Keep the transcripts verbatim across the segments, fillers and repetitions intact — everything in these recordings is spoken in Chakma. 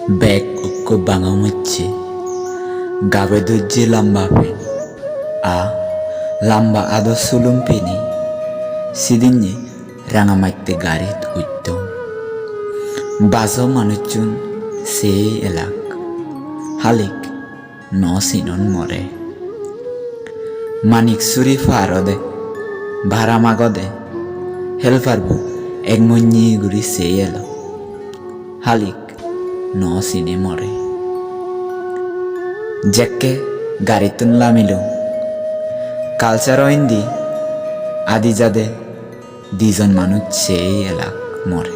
Bek ukko banga mocche, gabe dojje lamba pen, a lamba ado sulum pini, sidinne ranga matte garit uttong. Bajo manuchun sei elak, halik no sinon more. Manik suri par ode, bara magode, helper bu ek monni guri sei elo. Halik no sine more. Jekke garittun lamilung, culture o indi adi jade dijon manuj sei elak more.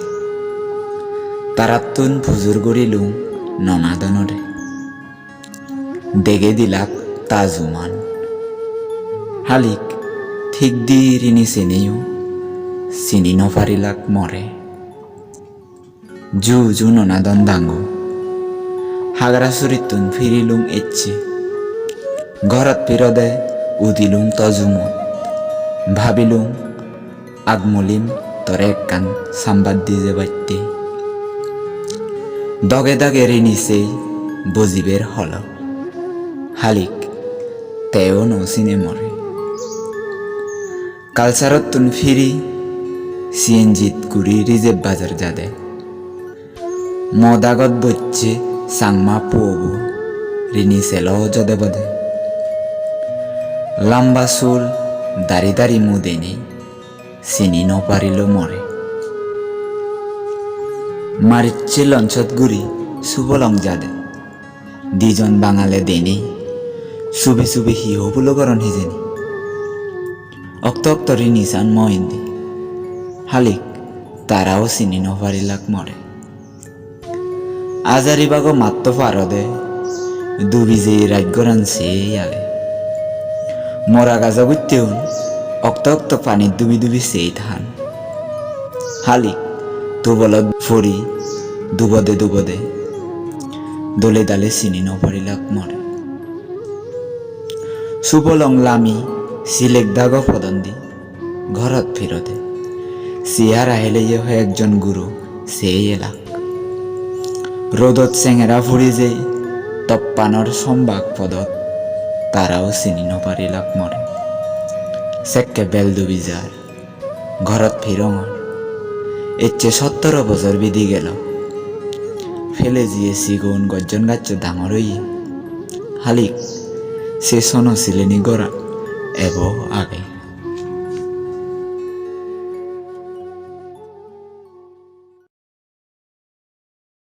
Tarattun pujur gurilung nona donore. Dege dilak tajuman. Halik thik di rini sineyo, sini no parilak more. Ju ju nonadon dangu. Hagra surittun pirilung ecche. Gorot pirode udilung tojumot. Babilung agmulim tore ekkan sambad di jebatte. Doge doge rini sei bojiber holo. Halik teo no sine more. Culture-ottun piri C N G-t guri Rijep Bazar jade. Modagot bocche Changma puobo rini selo jode bode. Lamba sul dari dari mudeni sini no parilo more. Maricche lonchot guri Subolong jade. Dijon bangale deni subi subi hi hobulo goron hijeni. Okto okto rini san mo indi. Halik tarao sini no parilak more. Ajari bago matto parode dubi jeye rajgoran sei age. Mora gajo gutteun okto okto panit dubi dubi sei than. Halik tubolot puri dubode dubode dole dale sini no parilak more. Subolong lami silek dago podondi gorot pirode. Siyara heleye hoyekjon guro sei elak. Rodot sengera puri jei toppanor sombak podot tarao sini no parilak more. Sekke bel dubi jar. Gorot pirongor. Ecche sottoro bojor bidi gelo. Pele jiye sigon gojjon gaccho dangor oye. Halik se sono sileni goran ebo age.